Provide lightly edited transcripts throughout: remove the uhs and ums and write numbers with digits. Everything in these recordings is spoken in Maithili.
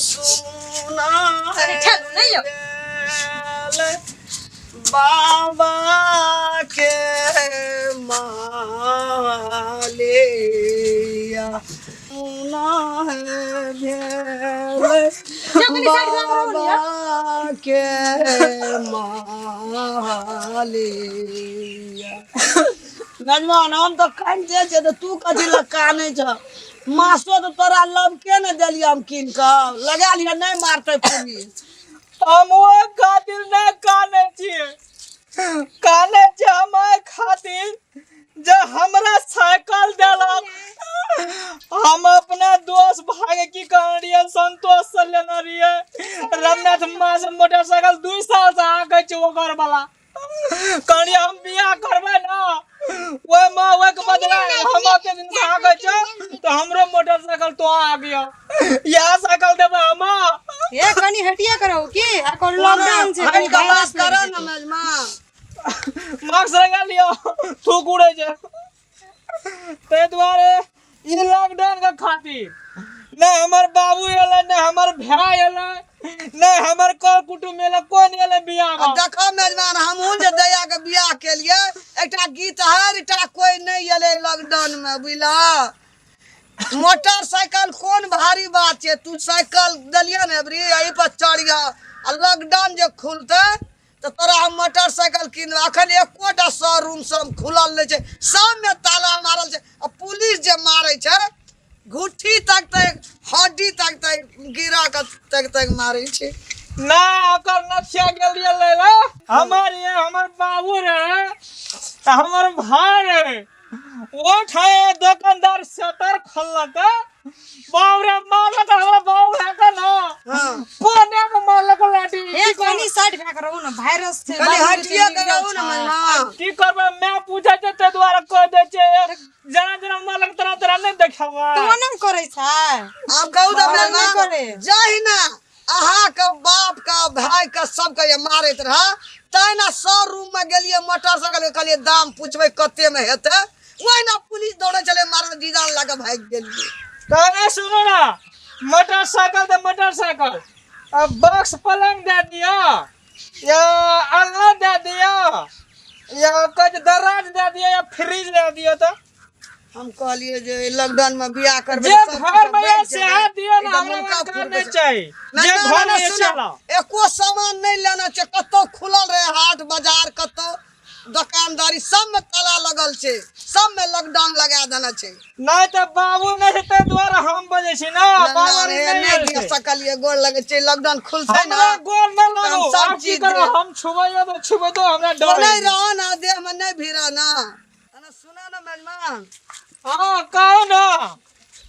सुना अरे ठेलू नहि यौ। भेल बाबा के मालिया सुना है भेल कनी साइड भए कऽ रहू ने यौ। बाबा के मालिया। नजमान, हम तऽ कानिते छियै तऽ तू कथी लए कानै छह? मासो तऽ तोरा लबके ने देलियै हम कीन कऽ लगा लिअ, नहि मारतै पुलिस। हम ओहि खातिर नहि कानै छियै, कानै छियै हम एहि खातिर जे हमरा साइकिल देलक। हम अपना दोस्त भाई की कहने रहियै, संतोष से लेने रहियै रमनाथ माँ से मोटरसाइकिल। 2 साल से आगे छै ओकर वाला। कहलियै हम बियाह करबै ने, ओहि माँ ओहिके बदला हम ओते दिन से आगे छै तऽ हमरो मोटरसाइकिल तो आबियो, इएह साइकिल देबै हम। ए, कनी हटिया करो की आ कोन लॉकडाउन छै, कनी हटि कऽ वायरस बात करऽ लागि ने जेतै। मेजमा। मास्क लगा लियो, थूक उड़ै छै। ताहि दुआरे ई लॉकडाउन के खातिर नहि हमर बाबू एलै, नहि हमर भाय एलै, नहि हमर कर कुटुम्ब एलै, कोन एलै बियाह आ मे। देखो मेजबान, हमहूँ जे दैया के बियाह केलियै, एकटा गीत हर एकटा कोई नहि एलै लॉकडाउन में, बुझला? मोटरसाइकिल कोन भारी बात छै? तू साइकिल देलियै ने अबरी, एहि पर चढ़िया आ लॉकडाउन जे खुलतै तऽ तोरा हम मोटरसाइकिल कीन। अखन एकोटा शोरूम सब खुलल नहि छै, सबमे ताला मारल छै आ पुलिस जे मारै छै, घुट्ठी तक तक, हड्डी तक तक गिरा के तक तक मारै छै। ना ओकर नथिया गेल रहियै लै लए। हमर ये हमर बाबू रहे, हमर भाय रहे, ओ ठाए दोकानदार शटर खोललक, बाप रे मारलक हमरा बाबू भाय के ना। कोने में मारलक लाठी। ए, कनी साइड भए कऽ रहू ने, वायरस छै। कनि बाबू हटिए के के रहू ने मना। की करबै, मैं पूछै छै ताहि दुआरे कह दै छै। जेना जेना मारलक तेना तेना नहि देखेबै। तू ओना करै छै। आब कहू तऽ मारै नहि मेहमान करे। जहिना अहाँके बाप के भाय के सबके जे मारैत रह, तहिना शोरूम में गेलियै मोटरसाइकिल के, कहलियै दाम पुछबै कते में हेतै, ओहिना पुलिस दौड़ै छलै मारल, जीजान लए कऽ भागि गेलियै। कहने सुनू ना, मोटरसाइकिल तऽ मोटरसाइकिल, अब बॉक्स पलंग दे दिया या अलना दे दिया या कुछ दराज दे दिया या फ्रिज दे दिया। तऽ हम कहलियै जे लॉकडाउन में बियाह करबै जे तऽ सब घर में चीज ये बचि सेहा जेतै। दियो ना, ई तऽ हमरा मुर्खा मकान फुर्क नहीं छै। चाहिए। ना, जे ना, घर ना, में ये सुनो, चला एको सामान नहीं लेना छै। कतौ खुलल रहे हाट बाजार, कतौ दोकानदारी, सब में ताला लगल छै, सब में लॉकडाउन लगा देने छै। नहीं तो बाबू नहीं छै ताहि दुआरे हम बजै छी ना। ना, ना, बाबू रे, नहीं नहि आयल दिया छै। सकलियै, गोर लगै छै। लॉकडाउन खुलतै ना हमरा गोर न तऽ हम लागू। सब आब की चीज करब? देब। हम छुबैयो तऽ छुबै दो, हमरा डर नहि होइए। रह ना, देह में नहि भिड़ा ना। अरे सुना ना मेजबान। हाँ, कहू ना।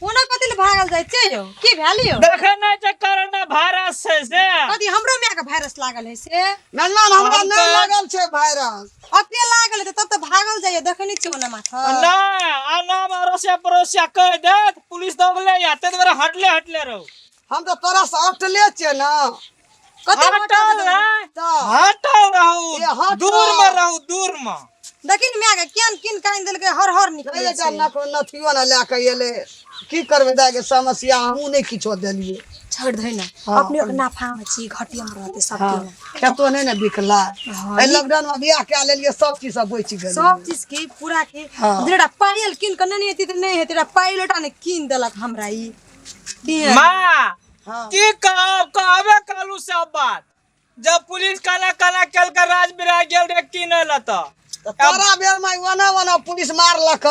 ओना कथी लए भागल जाइ छियै यौ? की भेल यौ? देखे नहि छै कोरोना वायरस छै से। कथी हमरो माय के वायरस लागल है से? मेजबान, हमरा हम नहि लागल छै वायरस। अपने लागल हेतै तब तऽ भागल जाइए। देखै नहि छियै ओना माथा। नहि, आना अड़ोसिया पड़ोसिया कहि देत, पुलिस दौगले या, ताहि दुआरे हटले हटले रहू। हम तऽ तोरा से अटले छियै ना। कते हटल रह। तऽ हटल रहू। ए, हटल। दूर में रहू, दूर में। देखी ने माय के केहन किन कानि देलकै, हर हर निकलै एकटा छै। नक नथियो ने लए कऽ एलै। की करबै दाइ के समस्या, हमहूँ नहि किछो देलियै। छोड़ि दही ने। अपने ओकर नाफा में छी, घटिया में रहते सब दिन। खेतो नहि ने बिकला। एहि लॉकडाउन में बियाह कए लेलियै, सब चीज सब बचि गेलै। सब चीज के पूरा के जेटा पायल कीन के नहि हेतै तऽ नहि हेतै, एकटा पायल ने कीन देलक हमरा ई केहन। माँ। हाँ। की कहब, कहबे कहलू सब बात। जब पुलिस काना काना केल के राज बिराज गेल रे किने ल तऽ तऽ तोरा बेर में ओना ओना पुलिस मारलक,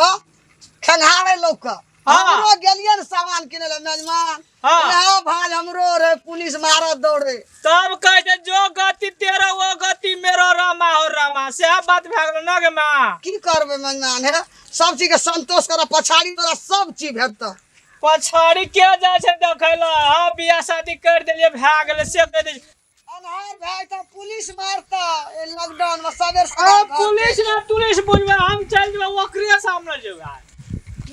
खंघारे लोक के। हमरो गेलियै ने सामान किनै लए मेजमान। उएह भाज हमरो रहे, पुलिस मारत दौड़े। तब कहै छै जो गति तेरो वो गति मेरो, रामा हो रामा, सएह बात भए गेल ना गे माँ। की करबै मेजमान? हे, सब चीज के संतोष करऽ, पछाड़ी तोरा सब चीज भेटतौ। पछाड़ी के जाइ छै देखै लए? हाँ, बियाह शादी कर देलियै, भए गेलै, से कहि दै छै। अन्हार भए तऽ पुलिस मारता ए लॉकडाउन में सबेर आ सकाल घर पुलिस ने तुलिस बुझबै, हम चलि जेबै ओकरे सामने जेबै,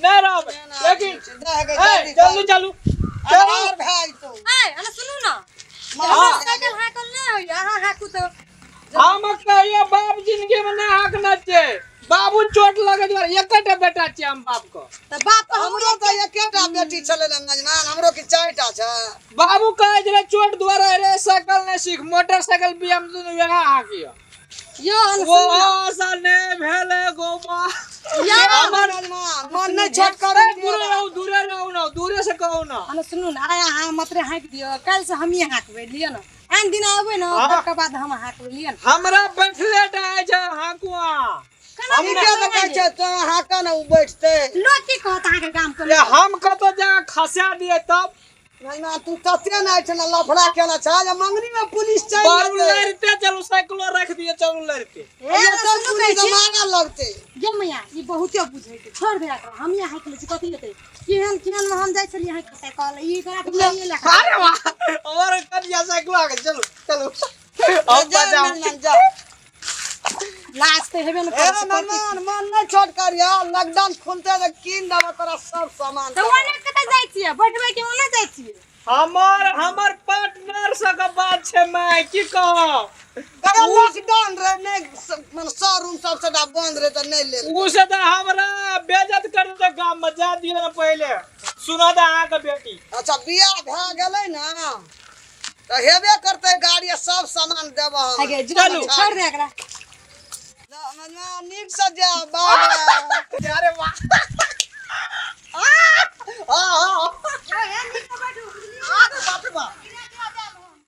नहि रहबै लेकिन। दे ए, जल्दी जल्दी कर। चलू चलू। अन्हार भए जेतौ। ए, अना सुनू ना, हमरा साइकिल हाकल नहि होइए, अहाँ हाकू तऽ। हम कहियो बाप जिंदगी में नहि हाकने छियै। बाबू चोट लगे दुआरे एकटा बेटा छियै हम बाप के। तऽ बाप के हम हमरो तऽ एकेटा बेटी छलै ने नजमान, हमरो की चारिटा छै? बाबू कहै छलै चोट दुआरे रे साइकिल नहि सीख, मोटरसाइकिल भी हम दुनू वएह हाँकियो। यो वो आशा नहि भेलै गो माँ। यो हमर नजमान मन नहि छोट करू। दूरे रहू, दूरे रहू ना, दूरे से कहू ना। हम सुनू ने, आइ अहाँ मात्रे हाँकि दियौ, काल्हि से हमही हाँकबै लिअ ने। आन दिन अबै ने, तकर बाद हम हाँकबै लिअ ने। हमरा बैठले टा आइ छै हाँकू अहाँ। केना हम के तऽ कहै छै तो हाँका ने, ओ बैठतै। लोक की कहत अहाँके गाम के? ए, हम कतौ जा खसा दिए तब? नजमान तू तते ने छै ने लफड़ा केना छै जे मंगनी में पुलिस चलि बारू जेतै। लड़ते चलू, साइकिलो रख दिए, चलू लड़ते। हे, ये तऽ सुनू, कहै पुलिस छी मारऽ लगतै। गे मैया, ई बहुते बुझै छै, छोड़ दे एकरा, हम यहाँ हाँकि लै छी। कथी हेतै? केहन केहन मे हम जाइ छलियै हाँकि साइकिल, ई एकरा तऽ नहिये लए कऽ। अरे वाह, और कनिया साइकिल आगे, चलू चलू, हम जा बजाओ। नजमान, जा। लाज तऽ हेबे ने ए करै छै, करतै नजमान मन नहि छोट करिया, लॉकडाउन खुलते तऽ कीन देबो तोरा सब सामान। तऽ ओने कतऽ जाइ छियै बैठबै के? ओने जाइ छियै? हमर हमर पार्टनर सबके बात छै माय, की कहब। कहियो लॉकडाउन रहे नहि, मने शोरूम सब सबटा बंद रहे तऽ नहि लेल। उ से तऽ हमरा बेइज्जत कर देतै गाम में, जा दियौ ने। पहिले सुनऽ दे अहाँके बेटी। अच्छा, बियाह भए गेलै ने तऽ हेबे करतै गाड़ी आ सब सामान देबो हम। आगे जो। चलू। छोड़ दे एकरा। जा, नजमा, नीक से जा, बाय बाय। अरे वाह।